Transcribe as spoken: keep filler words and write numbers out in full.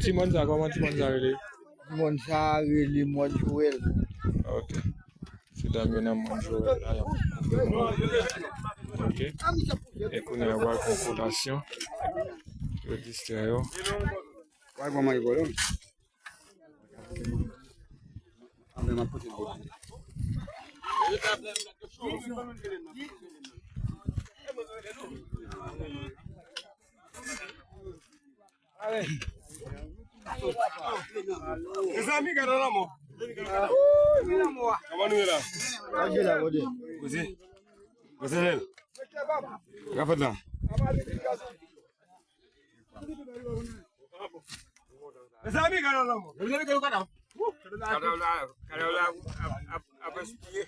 Ti mòn sa, kòman ti mòn sa rele? Ti mòn sa rele Mòn Jowèl. Ok. Se dam yo nan Mòn Jowèl la, y ap... Ok. E kounye a, yo pral fè yon kolasyon. Yo distrè yo. Wè, kòman yo vole? Mezanmi, gade lanmò. Kòman nou ye la? Koze. Koze lèl. Sa k ap fèt la? Mezanmi, gade lanmò. Mezanmi, gade lanmò. Kadav la, kadav la ap, ap, ap espye.